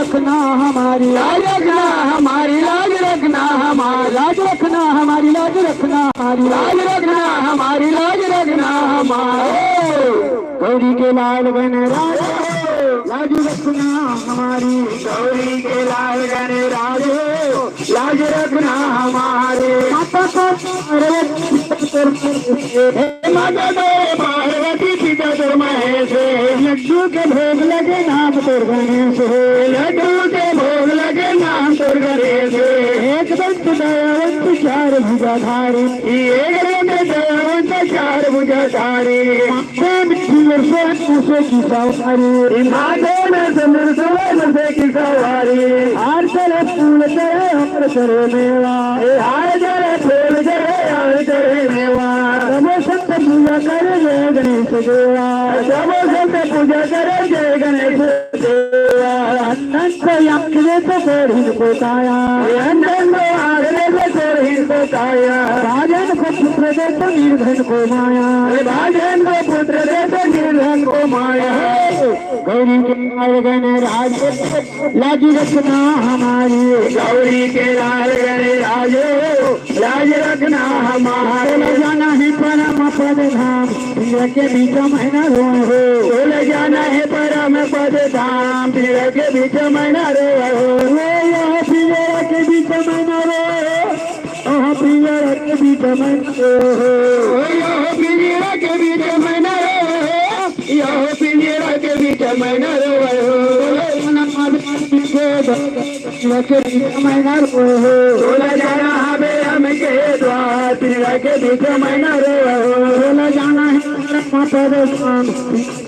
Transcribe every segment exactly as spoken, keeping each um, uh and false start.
रखना हमारी, लाज रखना हमारी, लाज रखना हमारी, लाज रखना हमारी, लाज रखना हमारी, लाज रखना हमारी, लाज रखना हमारी। गौरी के लाल गणराज, लाज रखना हमारी। गौरी के लाल गणराज, लाज रखना हमारी। माता पार्वती, हे माता पार्वती, पिता तोर महेश, लड्डू के भोग लगे नाम तोर गणेश। लड्डू के भोग लगे नाम तोर गणेश। एक दंत दयावंत चार भुजाधारी, एक दंत दयावंत चार भुजाधारी। माथे में सिंदूर सोहे नशे की सवारी। माथे में सिंदूर सोहे नशे की सवारी। हार चढ़े फूल चढ़े अम्र चढ़े मेवा। ए हार चढ़े फूल चढ़े अम्र चढ़े मेवा। सबो संत पूजा करे जय गणेश देवा। सबो संत पूजा करे जय गणेश देवा। अंधन को आँख दे तो कोढ़िन को काया। अंधन को आँख दे तो कोढ़िन को काया। बाजन को पुत्र दे तो निर्धन को माया। बाजन को पुत्र दे तो निर्धन को माया। गौरी के लाल गणराज, लाज रखना हमारी। गौरी के लाल गणराज, लाज रखना हमारी। चले जाना है परम पद धाम, पीर के बीच में न रोए हो। चले जाना है परम पद धाम, पीर के बीच में न रोए हो। ओ यह पीर के बीच में न रोए हो। ओह पीर के बीच में न रोए हो। ओ यह पीर के बीच में न रोए हो। यह पीर के बीच में न रोए हो। के बीच में न रोए हो। चले जाना हवे राम के द्वार, पीर के बीच में न रोए हो। चले जाना है परम पद धाम,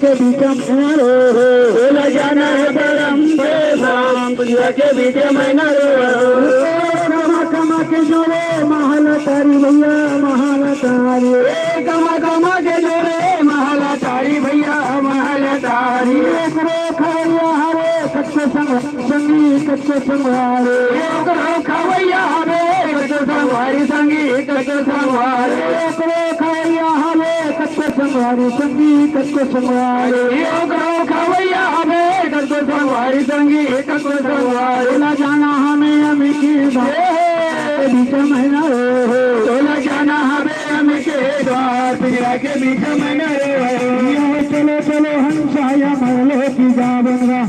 के बीच में न रोए हो। चले जाना है परम पद धाम, पीर के बीच में न रोए हो। कमा कमा के जोड़े महल तारी भैया, महल तारी। ए कमा कमा के जोड़े महल तारी भैया, महल तारी। एकरो खवैया हवे कच्चो संग संगी कच्चो संगवारी। एकरो खवैया हवे कच्चो संगवारी, संगी कच्चो संगवारी। एकरो खवैया हवे कच्चो संगवारी, संगी कच्चो संगवारी। एकरो खवैया हवे कच्चो संगवारी, संगी कच्चो संगवारी। चले जाना हवे राम के द्वार, ए बीच में न रोए हो। चले जाना हवे राम के द्वार, पीर के बीच में न रोए हो। ये चलो चलो हंसा अमर लोक जाबोन गा,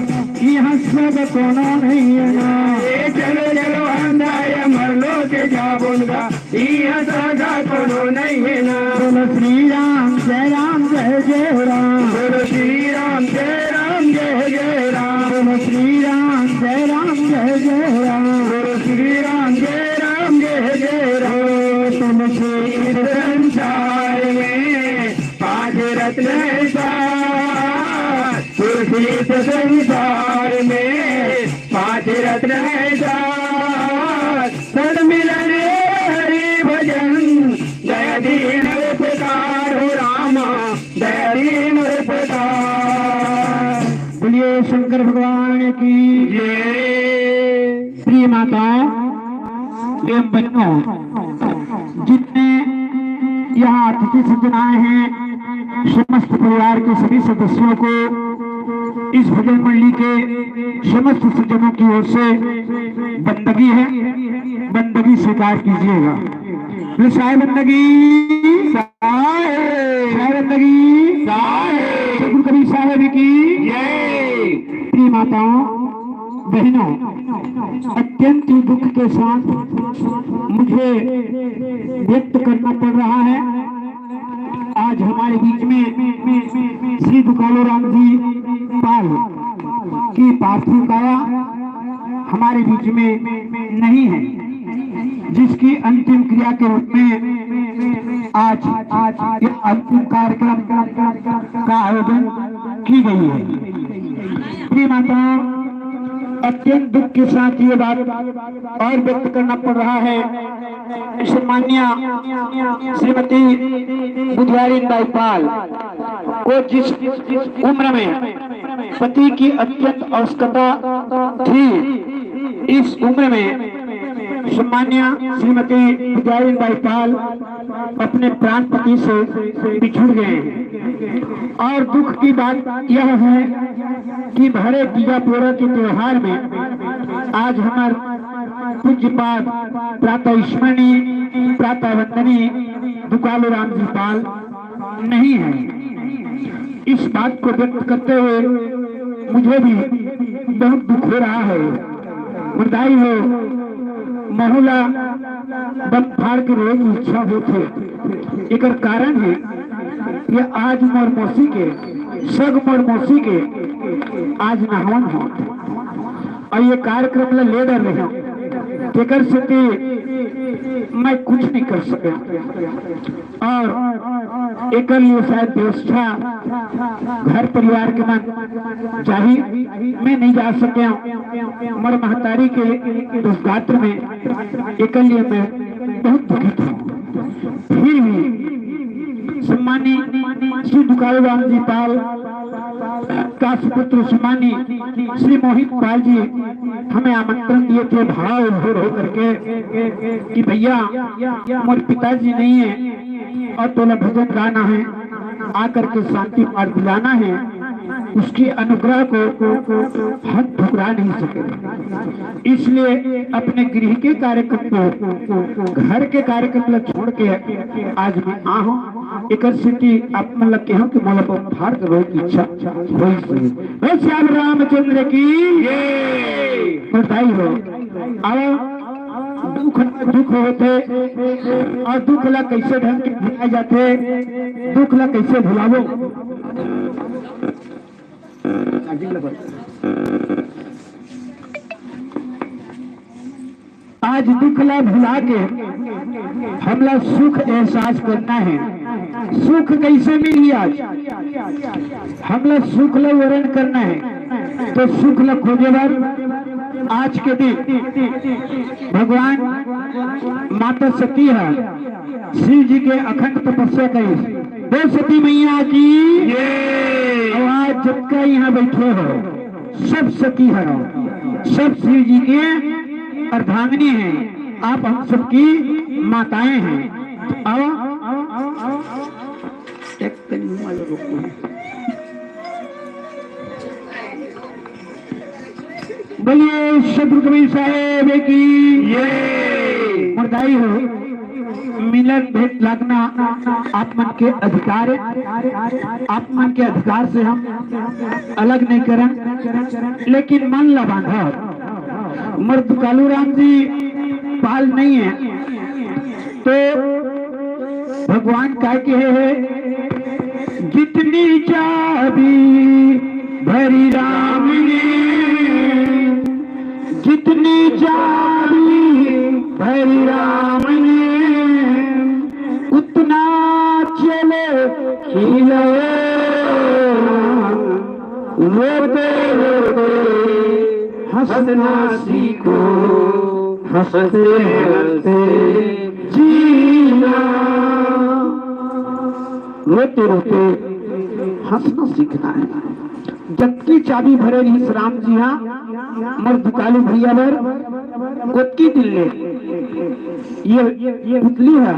इहाँ सब कोनो नहीं है ना। ए चलो चलो हंसा अमर लोक जाबोन गा, इहाँ सब कोनो नहीं है ना। बोलो श्री राम जय राम जय जय राम। बोलो श्री राम जय राम जय जय राम। बोलो श्री राम जय राम जय जय राम। बोलो श्री राम जय राम जय जय राम। तुलसी संसार में पांच रत्न है सार, तुलसी संसार में पांच रत्न है सार। सद मिलन हरि भजन, दया दीन उपकार हो रामा, दया दीन उपकार। बोलिए शंकर भगवान की जय। प्रिय माता एवं बहनों, जितने यहाँ अतिथि सज्जन आए हैं, समस्त परिवार के सभी सदस्यों को इस भजन मंडली के समस्त सज्जनों की ओर से बंदगी है, बंदगी स्वीकार कीजिएगा। बोले साहेब बंदगी, साहेब बंदगी, साहेब। सतगुरु कबीर साहेब की जय। प्रिय माताओं, बहनों, अत्यंत ही दुख के साथ मुझे व्यक्त करना पड़ रहा है। आज हमारे बीच में श्री दुकालो राम जी पाल की पार्थिव काया हमारे बीच में नहीं है, जिसकी अंतिम क्रिया के रूप में आज, आज यह अंतिम कार्यक्रम का आयोजन की गई है। प्रिय माता, अत्यंत दुख के साथ ये बात और व्यक्त करना पड़ रहा है, सम्मान्य श्रीमती बुधियारिन बाई पाल को जिस उम्र में पति की अत्यंत आवश्यकता थी, इस उम्र में सम्मान्य श्रीमती विद्यारिन बाई पाल अपने प्राण पति से बिछुड़ गए हैं। और दुख की बात यह है कि भरे तीजा पोरा के त्योहार में आज हमार पूज्यपाद प्रातः स्मरणीय, प्रातः वंदनीय दुकालू राम जी पाल नहीं है। इस बात को व्यक्त करते हुए मुझे भी बहुत दुख हो रहा है। मरदाई हो, महू ला बम फाड़ के रोए के इच्छा होथे। एकर कारण है कि आज मोर मौसी के, सग मोर मौसी के आज नहावन होत। और ये कार्यक्रम ला ले डर रहे, तेकर सेती मैं कुछ नहीं कर सके। और एकर लिए शायद व्यवस्था घर परिवार के मन चाही, मैं नहीं जा सके। मोर महतारी के दुष्गात्र में एकर लिए मैं बहुत दुखित हूँ। फिर भी सम्मानित श्री दुकालू राम जी पाल का सुपुत्र सम्मानित श्री मोहित पाल जी हमें आमंत्रण दिए थे भाव विभोर होकर के कि भैया, मोर पिताजी नहीं है और तोला भजन गाना है, आकर के शांति पाठ दिलाना है, उसकी अनुग्रह को हम ठुकरा नहीं सके। इसलिए अपने गृह के कार्यक्रम को, घर के कार्यक्रम ला छोड़ के आज मैं आहूँ। एकर सेती आप मन ला कहूँ कि मोला बम फाड़ के रोए के इच्छा होइस हे। बोल श्याम रामचंद्र की। बधाई हो। अब दुख, दुख होथे और दुख ला कैसे ढंग के भुलाए जाथे, दुख ला कैसे भुलाबो। आज दुख ला भुला के हमला सुख एहसास करना है। सुख कैसे मिली आज? हमला सुख ला वरण करना है, तो सुख ला खोजे बर आज के दिन भगवान माता सती ह शिव जी के अखंड तपस्या करिस। बोल सती मैया की। ये। और आज जतका यहाँ बैठे हो, सब सती हरो, सब शिव जी के अर्धांगिनी हैं, आप हम सबकी माताएं हैं। आओ, एक दिन मुंह वाले रुको। बोलिए सतगुरु कबीर साहेब की। ये। मरदाई हो, मिलन भेंट लागना आप मन के अधिकार है, आप मन के अधिकार से हम अलग नहीं करन, लेकिन मन ला बांधा। मर्द कालू राम जी पाल नहीं है, तो भगवान का कहे है, जितनी चाबी भरी राम ने, जितनी चाबी भरी राम ने, उतना चले खिलौना। रोते रोते हंसना सीखो, हंसते हंसते जीना। रोते रोते हंसना सीखना है। जबकि चाबी भरे रहिस राम जी हा, मर्द कालू भैया बर ओतकी दिन ले ये, ये पुतली हा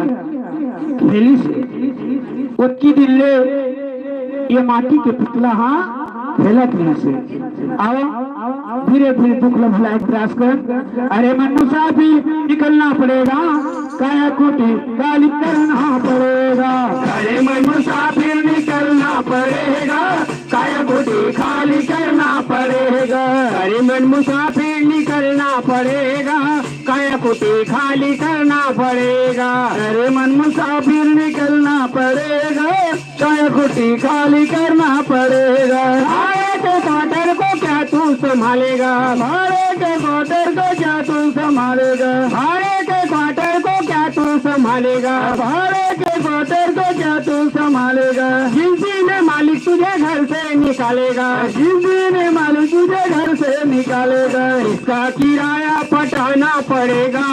खेलिस हे, ओतकी दिन ले ये माटी के पुतला हा खेलत रहिस हे। आओ, धीरे धीरे दुख ला भुलाए के प्रयास कर। अरे मन मुसाफिर निकलना पड़ेगा, काया कोठी खाली करना पड़ेगा। अरे मन मुसाफिर निकलना पड़ेगा, काया कोठी खाली करना पड़ेगा। अरे मन मुसाफिर निकलना पड़ेगा, काया कोठी खाली करना पड़ेगा। अरे मन मुसाफिर निकलना पड़ेगा, काया कोठी खाली करना पड़ेगा। भाड़े के क्वार्टर को क्या तू संभालेगा? भाड़े के क्वार्टर को क्या तू संभालेगा? भाड़े के क्वार्टर को क्या तू संभालेगा? भाड़े के क्वार्टर को क्या तू संभालेगा? जिस दिन मालिक तुझे घर से निकालेगा, जिस दिन मालिक तुझे घर से निकालेगा, इसका किराया पटाना पड़ेगा,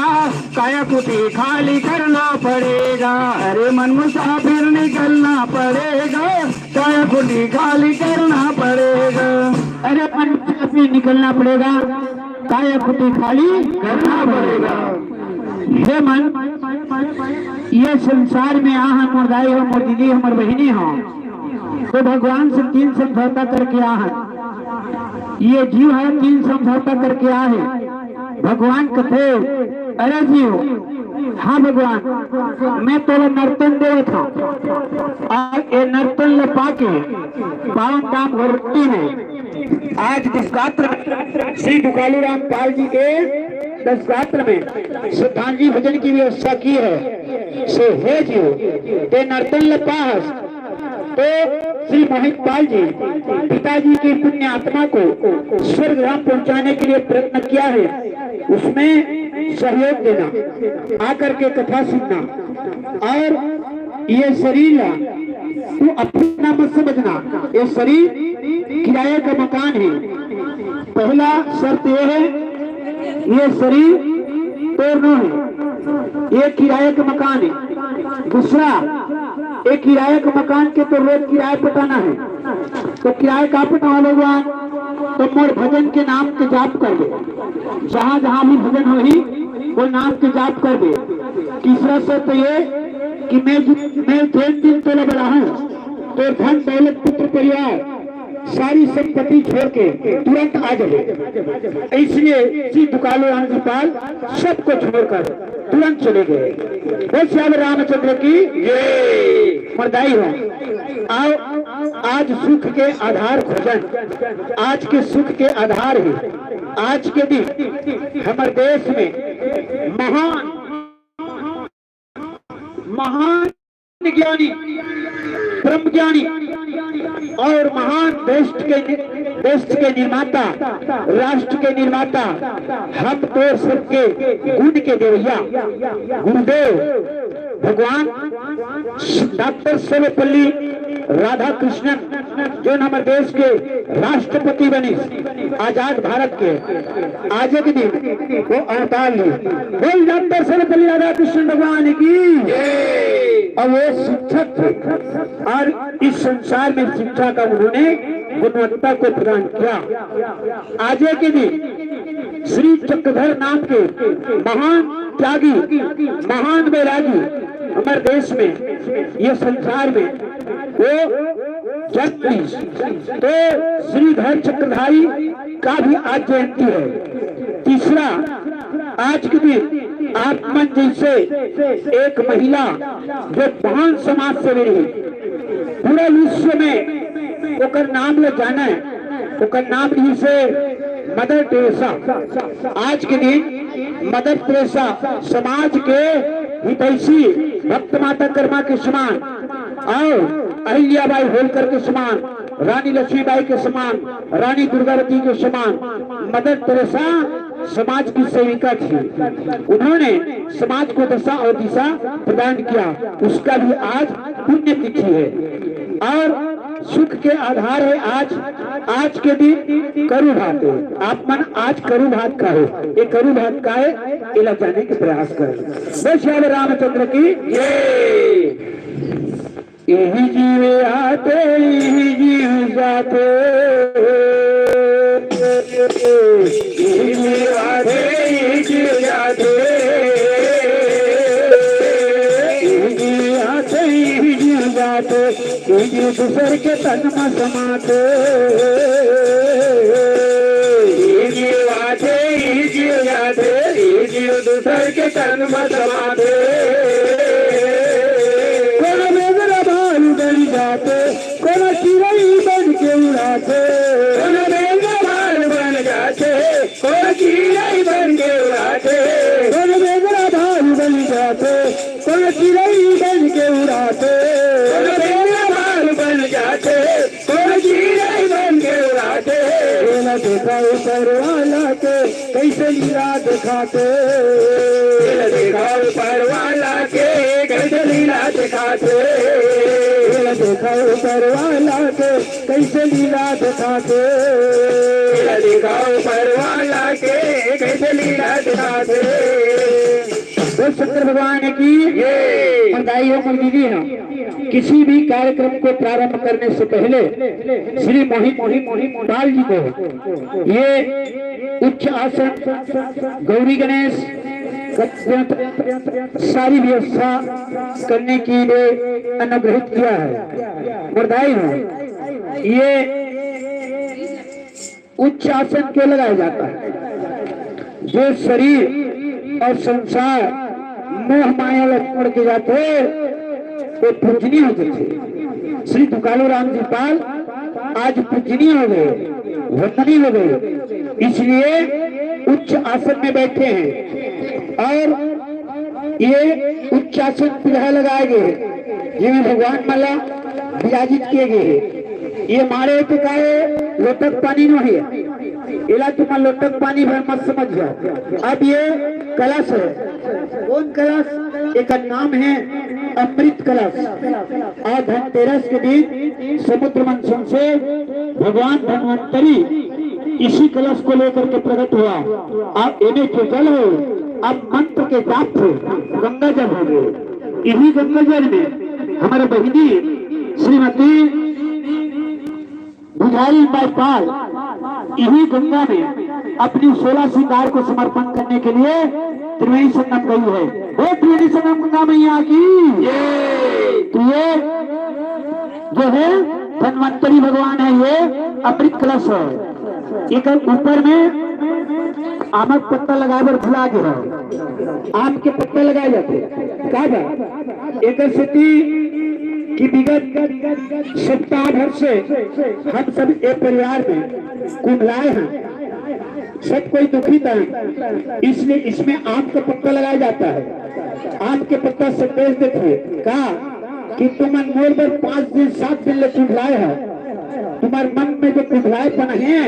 काया कोठी खाली करना पड़ेगा। अरे मन मुसाफिर निकलना पड़ेगा, काया कोठी खाली करना पड़ेगा। अरे मन मुसाफिर निकलना पड़ेगा, काया कोठी खाली करना पड़ेगा। हे मन, ये संसार में आ हन, मोर दाई हो, मोर दीदी हो, मोर बहिनी हो, तो भगवान से तीन समझौता करके आ हन। ये जीव ह तीन समझौता करके आ हे। भगवान कथे, अरे जीव, हाँ भगवान, मैं तोला नर्तन देवत हूँ, और ये नर्तन ल पाके पावन धाम घोरती में आज दशगात्र में श्री दुकालू राम पाल जी के दशगात्र में श्रद्धांजलि भजन की व्यवस्था की है। सो हे जीव, ते नर्तन ल पाहस, तो श्री मोहित पाल जी पिताजी की पुण्य आत्मा को स्वर्ग धाम पहुंचाने के लिए प्रयत्न किया है, उसमें सहयोग देना, आकर के कथा सुनना, और ये शरीर ला तू अपना मत समझना, ये शरीर किराए का मकान है। पहला शर्त ये है, ये शरीर तोर नो है, ये किराए का मकान है। दूसरा, ये किराए का मकान के तो रोज किराया पटाना है। तो किराया का पटावा भगवान? तो मोर भजन के नाम के जाप कर दे, जहाँ जहाँ भी भजन होही, वो नाम के जाप कर दे। तीसरा शर्त ये कि मैं जि-, मैं जेन दिन तोला बलाहूँ, तो धन दौलत पुत्र परिवार सारी संपत्ति छोड़ के तुरंत आ जावे। इसलिए श्री दुकालू राम जी पाल सबको छोड़कर तुरंत चले गए। बोल सियावर रामचंद्र की जय। मरदाई हो, आओ आज सुख के आधार खोजन, आज के सुख के आधार ही आज के दिन हमारे देश में महान महान ज्ञानी, ब्रह्म ज्ञानी और महान देश के, देश के निर्माता, राष्ट्र के निर्माता, हम तो सबके गुण के देवैया गुरुदेव भगवान डॉक्टर सर्वपल्ली राधाकृष्णन, जो हमारे देश के राष्ट्रपति बनी आजाद भारत के, आज के दिन वो अवतार ली। बोल डॉक्टर सर्वपल्ली राधाकृष्णन भगवान की। अब वो शिक्षक थे और इस संसार में शिक्षा का उन्होंने गुणवत्ता को प्रदान किया। आज के दिन श्री चक्रधर नाम के महान त्यागी, महान बैरागी हमारे देश में, ये संसार में वो जन्म ली। तो श्रीधर चक्रधारी का भी आज जयंती है। तीसरा, आज के दिन आप मन जैसे एक महिला जो महान समाज सेवी रही, पूरा विश्व में ओकर नाम ले जाना है, ओकर नाम रही से मदर टेरेसा। आज के दिन मदर टेरेसा समाज के हितैषी, भक्त माता कर्मा के समान और अहिल्याबाई होलकर के समान, रानी लक्ष्मीबाई के समान, रानी दुर्गावती के समान मदर टेरेसा समाज की सेविका थी। उन्होंने समाज को दशा और दिशा प्रदान किया, उसका भी आज पुण्यतिथि है। और सुख के आधार है आज, आज के दिन करू भात है। आप मन आज करू भात खाओ, ये करू भात का है, एला जाने के प्रयास करो। बोल सियावर रामचंद्र की जय। इही जीव आते, इही जीव जाते, इही जीव आते, इही जीव जाते, इही जीव आते, इही जीव जाते, इही जीव दूसर के तन म समाते। इही जीव आते, इही जीव जाते, इही जीव दूसर के तन म समाते। कोनो बेंदरा भालू बन जाते, कोनो चिरई बन के उड़ाते। कोनो बेंदरा भालू बन जाते, कोनो चिरई बन के उड़ाते। कोनो बेंदरा भालू बन जाते, कोनो चिरई बन के उड़ाते। कोनो बेंदरा भालू बन जाते, कोनो चिरई बन के उड़ाते। एला देखा ऊपर वाला के, कैसे लीला दिखाते। एला देखा ऊपर वाला के, कैसे लीला दिखाते। एला देखा ऊपर वाला के, कैसे लीला दिखाते। एला देखा ऊपर वाला के, कैसे लीला दिखाते। बोल शंकर भगवान की। जय। और दाई हो, मोर दीदी हो, किसी भी कार्यक्रम को प्रारंभ करने से पहले श्री मोहित, मोहित, मोहित पाल जी को ये उच्च आसन गौरी गणेश सारी व्यवस्था करने के लिए अनुग्रहित किया है। मोर दाई हो, ये उच्च आसन क्यों लगाया जाता है? जो शरीर और संसार मोह माया ला छोड़ के जाथे, वो पूजनीय हो जाते हैं। श्री दुकालू राम जी पाल आज पूजनीय हो गए, वंदनीय हो गए, इसलिए उच्च आसन में बैठे हैं। और ये उच्चासन पीढ़ा लगाए गए हे, जेमे भगवान मन ला विराजित किए गए हे। ये माड़े तो का हे, लोटक पानी नो हे, एला तुमन लोटक पानी भर मत समझ जाओ। अब ये कलश हे, कौन कलश? एकर नाम हे अमृत कलश। आज धनतेरस के दिन समुद्र मंथन से भगवान धन्वंतरी इसी कलश को लेकर के प्रकट हुआ। अब एमे जो जल हे, अब मंत्र के जाप से गंगा जल हो गए। इही गंगा जल में हमारे बहिनी श्रीमती बुझारी बाई पाल इही गंगा में अपनी सोलह श्रृंगार को समर्पण करने के लिए त्रिवेणी संगम गई है। वो त्रिवेणी संगम गंगा मैया की। तो ये जो हे धन्वंतरी भगवान हे, ये अमृत कलश हे। एकर ऊपर में आमक पत्ता लगाए बर भुला गे हे। आम के पत्ता लगाए जाथे का बा? एकर सेती कि विगत सप्ताह भर से हम सब ए परिवार में कुंभलाए हैं, सब कोई दुखित है, इसलिए इसमें आम का पत्ता लगाया जाता है। आम के पत्ता संदेश देथे का कि तुमन मोर बर पाँच दिन, सात दिन ले कुंभलाए हो, तुम्हार मन में जो कुंभलाएपन हे,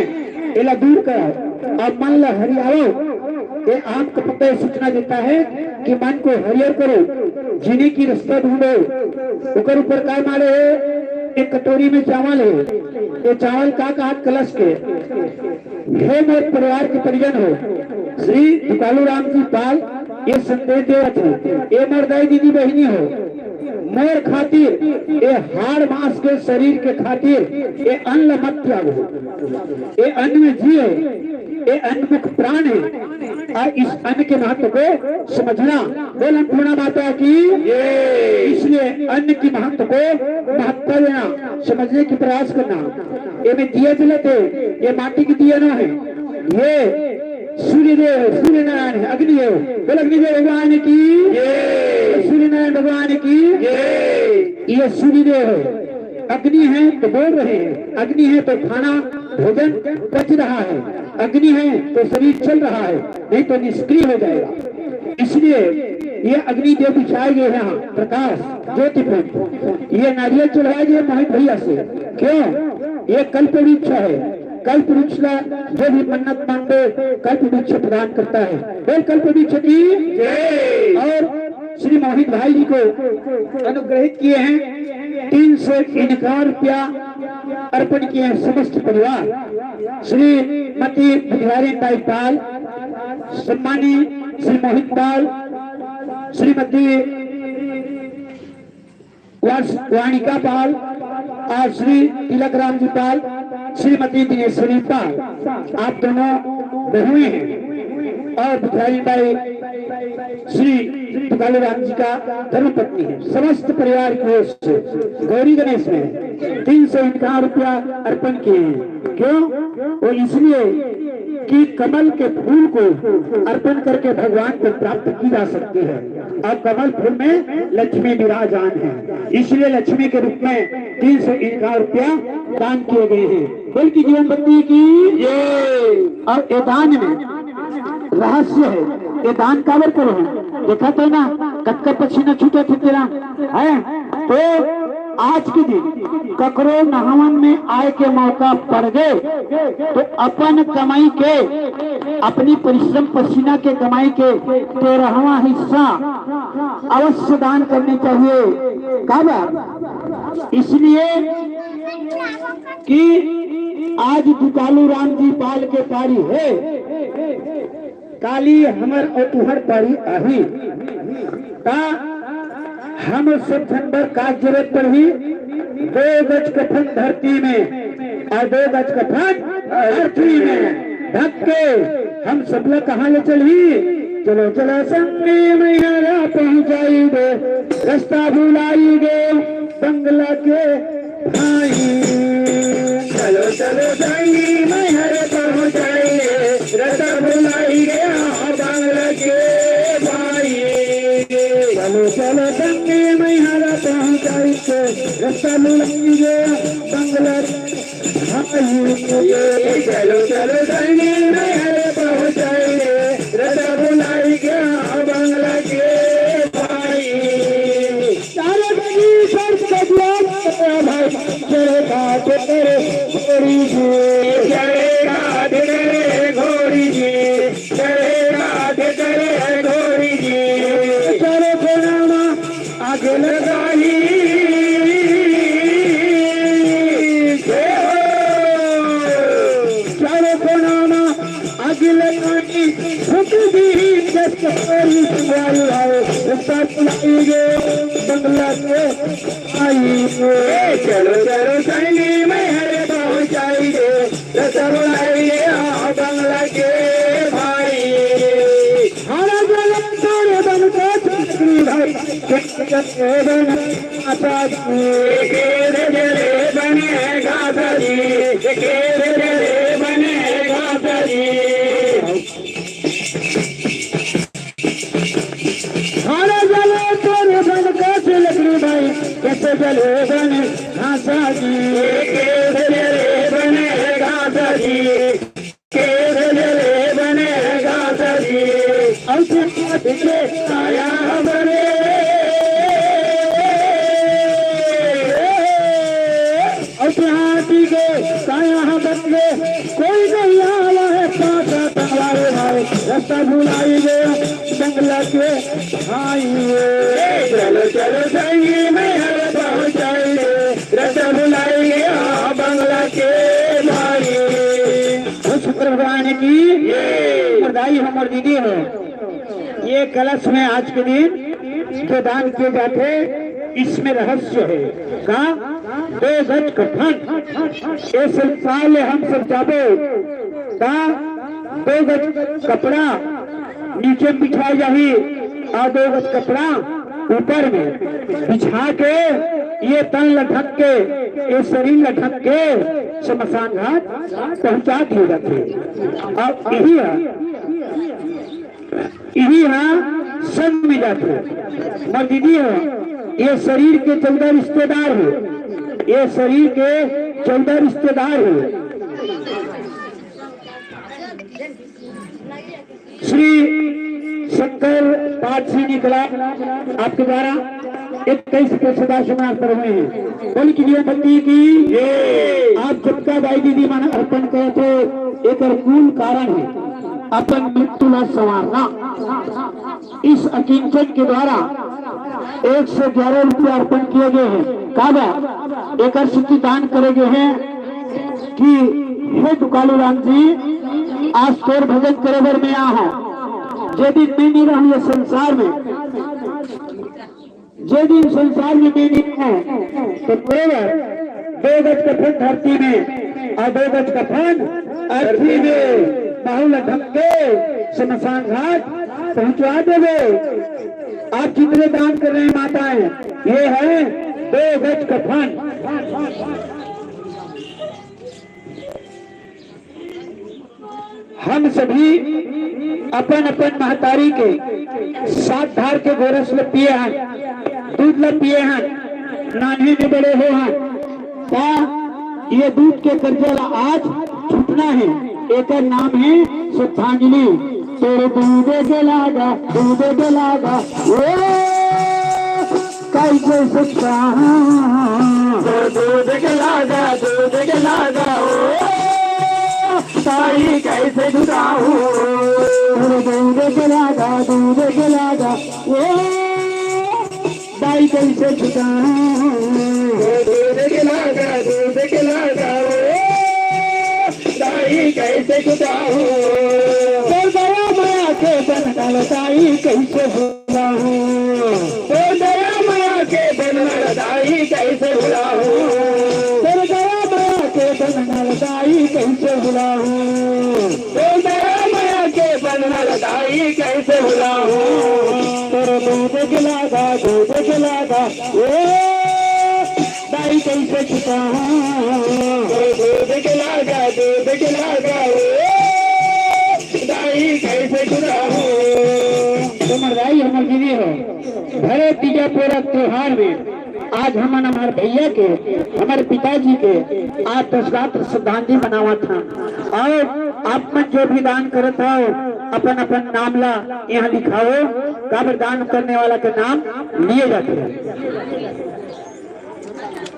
एला दूर करो और मन ला हरियाओ। ये आम का पत्ता ये सूचना देता है कि मन को हरियर करो, जीने की रास्ता ढूंढो। ओकर ऊपर काय मारे हे? एक कटोरी में चावल हे, ये चावल का कहा? कलश के। हे मोर परिवार के परिजन हो, श्री दुकालू राम जी पाल ये संदेश देवत हे, ए मोर दाई दीदी बहिनी हो, मोर खातिर, ए हाड़ मांस के शरीर के खातिर, ए अन्न ल मत त्यागो। ए अन्न में जी हे, ए अन्न मुख प्राण हे। आ इस अन्न के महत्व को समझना। बोल अन्नपूर्णा माता की। इसलिए अन्न की महत्व को महत्व देना, समझने की प्रयास करना। एमे दिया जलत हे, ये माटी के दिया नो हे, ये सूर्य देव हे, सूर्य नारायण हे, अग्नि देव। बोल अग्नि देव भगवान की। सूर्य नारायण भगवान की। ये सूर्य देव हे, अग्नि हे तो बोल रहे हैं, अग्नि हे तो खाना भोजन पच रहा है, अग्नि हे तो शरीर चल रहा है, नहीं तो निष्क्रिय हो जाएगा। इसलिए ये अग्नि देव बिछाए गए हैं, प्रकाश ज्योति पुंज। ये नारियल चढ़ाए गए मोहित भैया से। क्यों? ये कल्प वृक्ष हे, कल्प वृक्ष ला जो भी मन्नत मांगो, कल्प वृक्ष प्रदान करता है। बोल कल्प वृक्ष की। और श्री मोहित भाई जी को अनुग्रहित किए हैं, तीन सौ इक्यावन रुपया अर्पण किए हैं समस्त परिवार। श्रीमती बिहारी बाई पाल, सम्मानी श्री मोहित पाल, श्रीमती वास-, वाणिका पाल और श्री तिलक राम जी पाल, श्रीमती दिनेश्वरी पाल, आप दोनों बहुएं हैं और बिहारी बाई श्री तुकालू राम जी का धर्मपत्नी है। समस्त परिवार की ओर से गौरी गणेश में तीन सौ इक्यावन रुपया अर्पण किए हैं। क्यों? वो इसलिए कि कमल के फूल को अर्पण करके भगवान को प्राप्त की जा सकती है। और कमल फूल में लक्ष्मी विराजमान है, इसलिए लक्ष्मी के रूप में तीन सौ इक्यावन रुपया दान किए गए हैं। बोल की जीवन बत्ती की। और ये दान में रहस्य हे, ये दान काबर करो हे? देखा तो ना, कतका पसीना छूटे थे तेरा, है? तो आज के दिन ककरो नहावन में आए के मौका पड़ गए, तो अपन कमाई के, अपनी परिश्रम पसीना के कमाई के तेरहवाँ हिस्सा अवश्य दान करनी चाहिए। काबर? इसलिए कि आज दुकालू राम जी पाल के पारी हे, काली हमर अउ तुहर पारी आही, ता हम सब झन बर का जरूरत पड़ही? दो गज कफन धरती में अउ दो गज कफन धरती में ढक के हम सब ला कहाँ ले चलही? चलो चलो संगी मैहर पहुँचाई दे, रस्ता भुलाई गे बंगला के भाई। चलो चलो संगी मैहर पहुँचाई दे, रस्ता भुलाई गे बंगला के भाई। चलो चलो संगी मैहर पहुँचाई दे, रस्ता भुलाई गे बंगला के भाई। चलो चलो संगी मैहर पहुँचाई दे, रस्ता भुलाई गे बंगला के भाई। चारों गली पर सजवा भाई, चढ़े घाट करे घोड़ी जी। चढ़े घाट करे घोड़ी जी, चढ़े घाट करे घोड़ी जी। चारों कोना मा आगे लगाई। चारों कोना मा आगे लगाई, फूक दी जस कोरी संगवारी आए, रस्ता भुलाई गे बंगला के भाई। ए, चलो चलो संगी मैहर पहुँचाई दे, रस्ता भुलाई गे बंगला के भाई। हरा जल तोरे बन के छतरी भाई, के बन आशा जी। के जले बने घासा जी, के जले बने घासा जी। हरा जल तोरे बन के छतरी भाई, के जले बने घासा जी। के जले बने घासा जी। के जले बने घासा जी। अउ तुहां दिखे साया बने। अउ तुहां दिखे साया बने। कोई नहीं आवा है पासा तलवार भाई। रस्ता भुलाई गे बंगला के भाई। चलो चलो संगी मैहर पहुँचाई दे, रस्ता भुलाई गे बंगला के भाई। हो शंकर भगवान की। ये। हमर दाई हो, हमर दीदी हो, ये कलश में आज के दिन जो दान किए जाते, इसमें रहस्य है। का? दो गज कफन। ये संसार ले हम सब जाबो, का? दो गज कपड़ा नीचे में बिछाए जाही अउ दो गज कपड़ा ऊपर में बिछा के ये तन ल ढक के, ये शरीर ल ढक के शमशान घाट पहुंचा दिए जाथे। अब यही है, यही है संग में जाथे। मर दीदी हो, ये शरीर के चौदह रिश्तेदार हो, ये शरीर के चौदह रिश्तेदार हो। श्री शंकर पाठ सिंह निकला, आपके द्वारा इक्कीस के सदा सुनार पर हुए हैं। बोल की दियो बत्ती की। ये। आप सबका भाई दीदी मन अर्पण करे थे, एक मूल कारण है अपन मृत्यु ला संवारना। इस अकिंचन के द्वारा एक सौ ग्यारह रुपये अर्पण किए गए हैं। का बा? एकर सेती दान करे गए हैं कि हे दुकालू राम जी, आज तोर भजन करे बर मैं आ हूँ। जे दिन मैं नहीं रहूँ ये संसार में, जे दिन संसार में मैं नहीं रहूँ, तो तोरे बर दो गज कफन धरती में अउ दो गज कफन अर्थी में, महू ल ढक के शमशान घाट पहुंचवा देबे। आप जितने दान कर रहे हैं माताएं, ये है दो गज कफन। हम सभी अपन अपन महतारी के सात धार के गोरस ल पिए हन, दूध ल पिए हन, नान्हे में बड़े हो हन। का ये दूध के कर्जा ला आज छूटना है? एकर नाम है श्रद्धांजलि। तोर दूध के लागा, दूध के लागा, ओ, कैसे सुखा? तोर दूध के लागा, दूध के लागा, ओ, ताई कैसे झुकाऊं? तोर दूध के लागा, दूध के लागा, ओ, दाई कैसे छुटाऊं? दूध के लागा, दूध के लागा, ओ, दाई कैसे छुटाऊं? तोर दया मया के बनल दाई कैसे भुलाऊं? तोर दया मया के बनल दाई कैसे भुलाऊं? तोर दया मया के बनल दाई कैसे भुलाऊं? तोर दया मया के बनल दाई कैसे भुलाऊं? तोर दूध के लागा, दूध के लागा, ओ दाई कैसे छुटाऊं? तोर दूध के लागा, दूध के लागा, ओ दाई कैसे छुटाऊं? हमर दाई, हमर दीदी हो, भरे तीजा पोरा त्योहार में आज हमन हमार भैया के, हमारे पिताजी के आज दशगात्र श्रद्धांजलि मनावत हन। और आप मन जो भी दान करत हो, अपन अपन नाम ला यहाँ लिखाओ, काबर दान करने वाला के नाम लिए जाते हैं।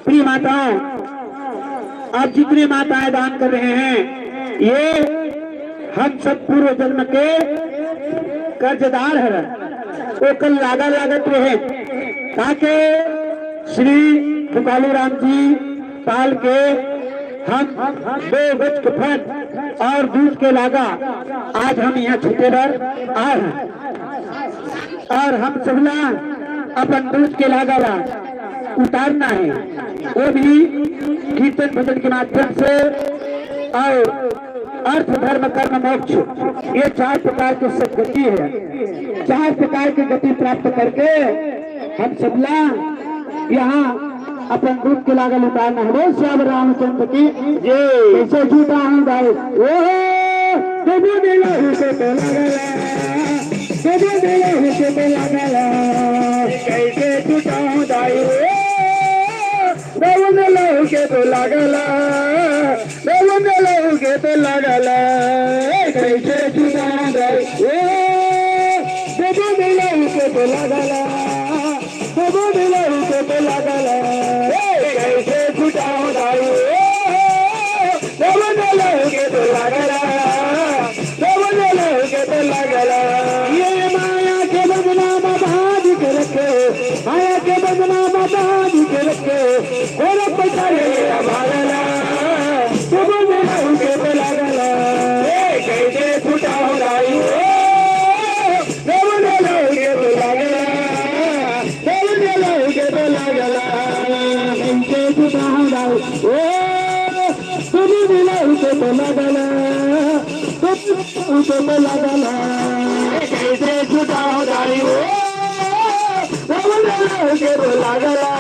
प्रिय माताओं, आप जितने माताएं दान कर रहे हैं, ये हम सब पूर्व जन्म के कर्जदार हरन, ओकर लागा लागत रहे, ताकि श्री पुकालू राम जी पाल के हम दो गज कफन और दूध के लागा आज हम यहाँ छीटे बर आए हैं। और हम सबला अपन दूध के लागा ला उतारना है, वो भी कीर्तन भजन के माध्यम से। और अर्थ, धर्म, कर्म, मोक्ष, ये चार प्रकार की सदगति है। चार प्रकार की गति प्राप्त करके हम सबला यहाँ अपन दूध के लागा ला उतारना है। बोल सियावर रामचंद्र की जय। कैसे छुटाऊं दाई, ओ, कबो दिलहु के तो लागला, कबो दिलहु के तो लागला, कैसे छुटाऊं दाई, ओ, कबो दिलहु के तो लागला, कबो दिलहु के तो लागला, कैसे छुटाऊं दाई, ओ, कबो दिलहु के तो लागला। कबो दिलहु के तो लागला, ए, कैसे छुटाऊं दाई, ओ, कबो दिलहु के तो लागला, कबो दिलहु के तो लागला। ये माया के बंधना में बांध के रखे, माया के बंधना में बांध के रखे, कोरा पैसा ले ले भागला, कबो दिलहु के तो लागला, ए, कैसे छुटाऊं दाई, ओ, कबो दिलहु के तो लागला। कबो दिलहु के तो लागला, कैसे छुटाऊं दाई, ओ, कबो दिलहु के तो लागला, कबो दिलहु के तो लागला, कैसे छुटाऊं दाई, ओ, कबो दिलहु के तो लागला,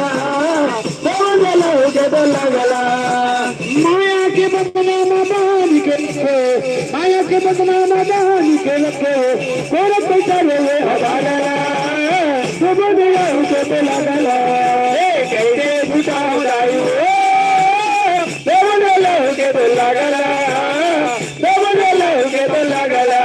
कबो दिलहु के तो लागला। माया के बंधना में बांध के रखे, माया के बंधना में बांध के रखे, कोरा पैसा ले ले हवाला, कबो दिलहु के तो लागला, ए, कैसे छुटाऊं दाई, ओ, कबो दिलहु के तो लागला, कबो दिलहु के तो लागला।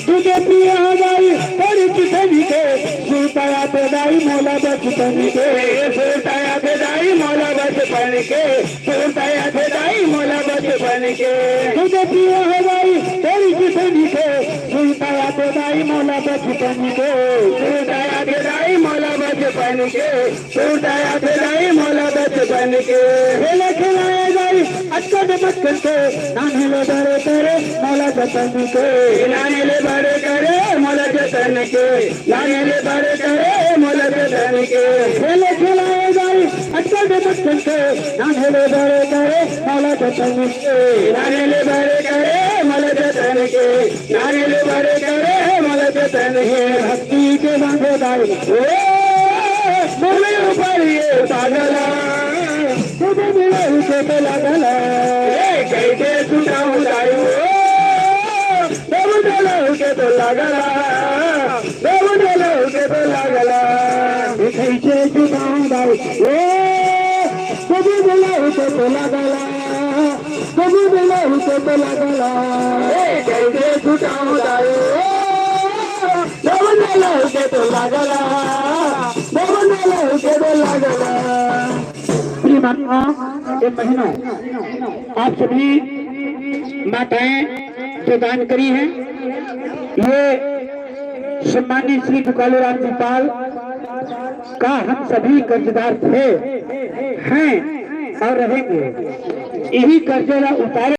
दूध पिया दाई, बड़ी कितनी के, सुरता आथे दाई मोला बचपन के, सुरता आथे दाई मोला बचपन के, सुरता आथे दाई मोला बचपन के। दूध पिया हो दाई, तेरी कितनी के, सुरता आथे दाई मोला बचपन के, सुरता आथे दाई मोला बचपन के, सुरता आथे दाई मोला बचपन के। खेला खिलाए दाई, अटकन मटकन के, नाने ले बड़े करे, मोला जतन के। नाने ले बड़े करे, मोला जतन के। नाने ले बड़े करे, मोला जतन के। खेले खिलाए दाई, अटकन मटकन के। नाने ले बड़े करे, मोला जतन के। नाने ले बड़े करे, मोला जतन के। नाने ले बड़े करे, मोला जतन के। भक्ति के बांधे दाई, ओ, मोरे ऊपर ये पागला। कबो दिलहु के तो लागला, ए, कैसे छुटाऊं दाई, ओ, कबो दिलहु के तो लागला, कबो दिलहु के तो लागला, ए, कैसे छुटाऊं दाई, ओ, कबो दिलहु के तो लागला, कबो दिलहु के तो लागला, ए, कैसे छुटाऊं दाई, ओ, कबो दिलहु के तो लागला, कबो दिलहु के तो लागला। प्रिय माता, ये महीनों आप सभी माताएं जो दान करी हैं, ये सम्मानित श्री पुकालू राम जी पाल का हम सभी कर्जदार थे, हैं और रहेंगे। यही कर्जे ला उतारे